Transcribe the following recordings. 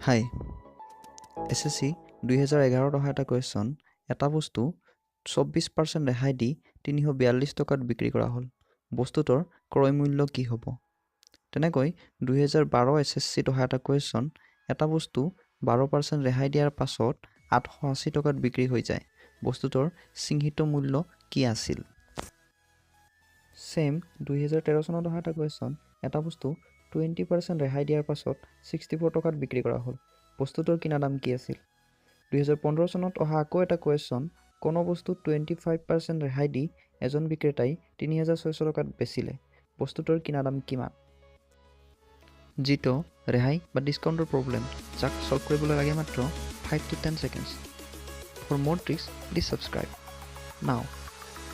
হাই S S C 2011ত অহা এটা question. এটা বস্তু 24% ৰেহাই দি 342 টকাত বিক্ৰী কৰা হ'ল, বস্তুটোৰ ক্ৰয় মূল্য কি হ'ব? তেনেকৈ 2012 এছ এছ চিত অহা এটা কুৱেশ্যন। এটা বস্তু 12% ৰেহাই দিয়াৰ পাছত 880 টকাত বিক্ৰী হৈ যায়, বস্তুটোৰ চিহ্নিত মূল্য কি আছিল? ছেম 2013 চনত অহা এটা কুৱেশ্যন। এটা বস্তু 20% ৰেহাই দিয়াৰ পাছত 64 টকাত বিক্ৰী কৰা হ'ল, বস্তুটোৰ কিনা দাম কি আছিল? 2015 চনত অহা আকৌ এটা কুৱেশ্যন। কোনো বস্তু 25% ৰেহাই দি এজন বিক্ৰেতাই 3600 টকাত বেচিলে, বস্তুটোৰ কিনা দাম কিমান? যিটো ৰেহাই বা ডিছকাউণ্টৰ প্ৰব্লেম, যাক ছল্ভ কৰিবলৈ লাগে মাত্ৰ 5 to 10 seconds. For more tricks, please subscribe. Now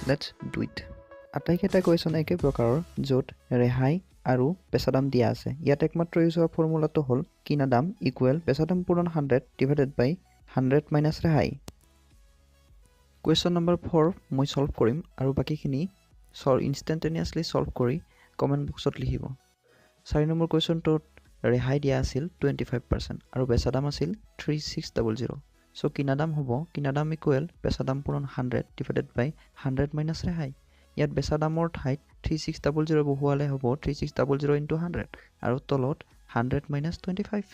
let's do it. আটাইকেইটা কুৱেশ্যন একে প্ৰকাৰৰ, য'ত ৰেহাই আৰু বেচা দাম দিয়া আছে। ইয়াত একমাত্ৰ ইউজ হোৱা ফৰ্মুলাটো হ'ল কিনা দাম ইকুৱেল বেচা দাম পূৰণ 100 ডিভাইডেড বাই 100 মাইনাছ ৰেহাই। কুৱেশ্যন নম্বৰ 4 মই ছল্ভ কৰিম আৰু বাকীখিনি ইনষ্টেণ্টেনিয়াছলি ছল্ভ কৰি কমেণ্ট বক্সত লিখিব। 4 নম্বৰ কুৱেশ্যনটোত ৰেহাই দিয়া আছিল 25% আৰু বেচা দাম আছিল 3600। চ' কিনা দাম হ'ব কিনা দাম ইকুৱেল বেচা দাম পূৰণ 100 ডিভাইডেড বাই 100 মাইনাছ ৰেহাই। ইয়াত বেচা দামৰ ঠাইত 3600 বহুৱালে হ'ব 3600 ইণ্টু 100 আৰু তলত 100 minus 25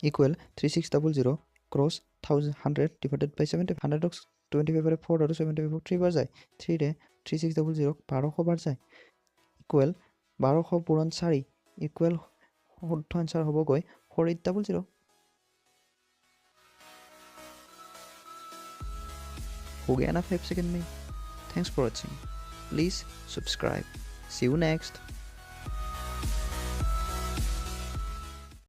equal 3600 cross thousand 100 divided by 70। হাণ্ড্ৰেডক 25ৰে four আৰু 75ক থ্ৰী বাৰ যায়। থ্ৰীৰে 3600ক 1200 বাৰ যায়। ইকুৱেল 1200 পূৰণ চাৰি ইকুৱেল শুদ্ধ এনচাৰ হ'বগৈ 4800। हो गया ना 5 सेकेंड में? Thanks for watching. Please subscribe. See you next.